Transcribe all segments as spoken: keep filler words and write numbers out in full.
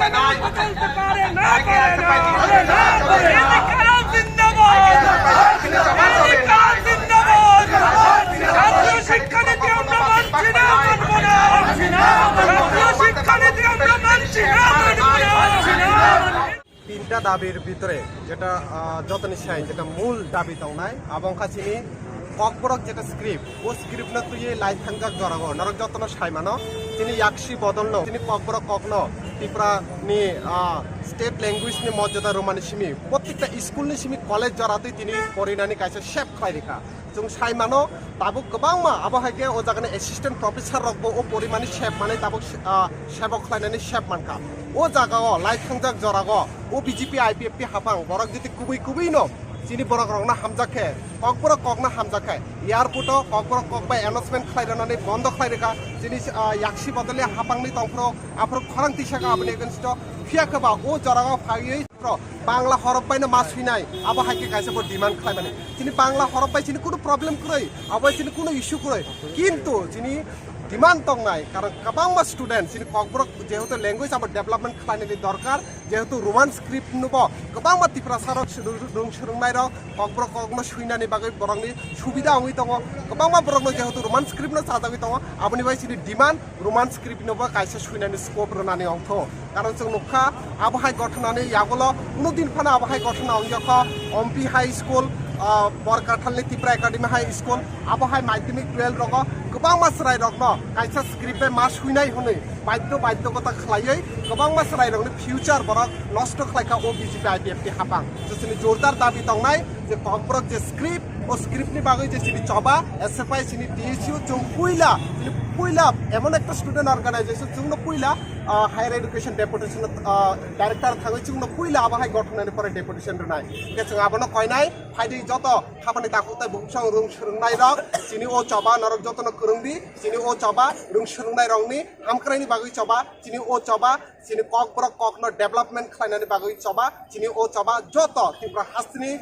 চলতে পারে না, পারে না, পারে না, পারে না। ইনকিলাব জিন্দাবাদ! ইনকিলাব জিন্দাবাদ! জাতীয় শিক্ষানীতি আমরা মানছি না, মানবো না। জাতীয় শিক্ষানীতি আমরা মানছি না, মানবো না। তিনটা দাবির ভিতরে যেটা, আহ, যতনি সাই যেটা মূল দাবি tongnai, abo wngkha chini Kokborok jeta script, o script no twiwi lai thangjak jorago norok jotono sai mano, chini yaksi bodol no, chini Kokborok kokno Tripura ni, ah, state language ni mojada romani simi, prottekta school ni simi college jora twi tini porinani kaisa sep khlai rikha. Chwng sai mano, tabuk kwbangma abo hai khe o jagani assistant professor rok bo o porimani sep manwi tabuk, ah, sebok khlainani sep mankha. O jagao lai thangjak jorago o B J P I P F T hapang borok jiti kubui kubui no chini borok rokno hamjak khe, Kokborok kokno hamjak khe, airport o Kokborok kok bai announcement khlai rwnani bondo khlai rwkha. Chini, ah, yaksi bodol ya hapangni tongphuru aphuru khorang tisa kha aboni against o, phiya khe ba o jorao phaiwi pro Bangla horop bai no ma swinai, abo hai khe kaisa bo demand khlai mani. Chini Bangla horop bai chini kunu problem kwrwi, abo bai chini kunu issue kwrwi, kintu chini demand tongnai, karon kwbangma student chini Kokborok jehetu language abo development khlainani dorkar, jehetu Roman script no bo kwbangma Tiprasa rok swrwng, rwng swrwngnai rok Kokborok kokno swinani bagwi borokni subida wngwi tongo, kwbangma borokno jehetu Roman script no chajagwi tongo, aboni bai chini demand Roman script no bo kaisa swinani scope rwnani ongtho. Karon chwng nukha, abo hai gothonani yagulo kuno din phano abo hai gothona ongya kho, Ompi High School, ah, Borkathalni Tipra Academy High School, abo hai madhyamik twelve rogo kwbangma chwrai rokno kaisa script bai ma swinai hwnwi baidho baidhokota khlaiwi kwbangma chwrai rokni future borok nosto khlai kha o B J P I P F T hapang. Chwchwni jordar dabi tongnai je Kokborok je script, o script ni bagwi je chini choba, S F I chini T S U chwng puila, chini puila emon ekta student organization chwngno puila, ah, higher education deputation, ah, director thangwi chwngno puila abo hai gothonani pore deputation rwnai. Hwnkhe chwng abono koinai, phaidi joto hapani takhuk tai bukhuk swrwng swrwngnai rok, chini o choba norok jotono kwrwng di, chini o choba rwng swrwngnai rokni hamkraini bagwi choba, chini o choba, chini Kokborok kokno development khlainani bagwi choba, chini o choba joto Tripura hasteni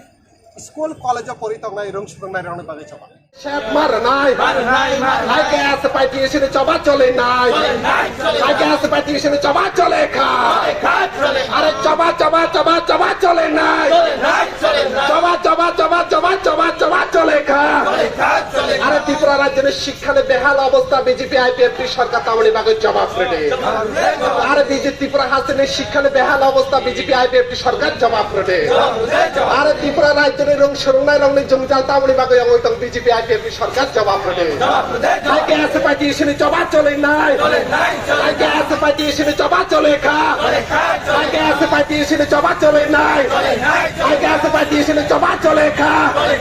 school, college o pori tongnai rwng swrwngnai rokni bagwi choba. Sep ma rwnai. Ma rwnai, ma rwnai. Hai khe S F I T S ni choba chole nai. Chole nai, chole nai. Hai khe S F I T S ni choba chole kha. Chole kha, chole kha. Are choba, choba, choba, choba chole nai. Chole nai, chole nai. Choba, choba, choba, choba, choba, choba chole kha. Chole kha, chole kha. Are Tripura rajyoni shikkha ni behal obostha B J P I P F T sorkar tamoni bagwi jobab rwdi. Jobab rwdi, jobab. Are B J P Tripura hasteni shikkha ni behal obostha B J P I P F T sorkar jobab rwdi. Jobab rwdi, jobab. Are Tripura rajyoni rwng swrwngnai rokni jwngjal tamoni bagwi wngwi tong B J P I P F T sorkar jobab rwdi. Jobab rwdi, jobab. Hai khe S F I T S ni choba chole nai. Chole nai, chole nai. Hai khe S F I T S ni choba chole kha. Chole kha, chole kha. Hai khe S F I T S ni choba chole nai. Chole nai, chole nai. Hai khe S F I T S ni choba chole kha. Chole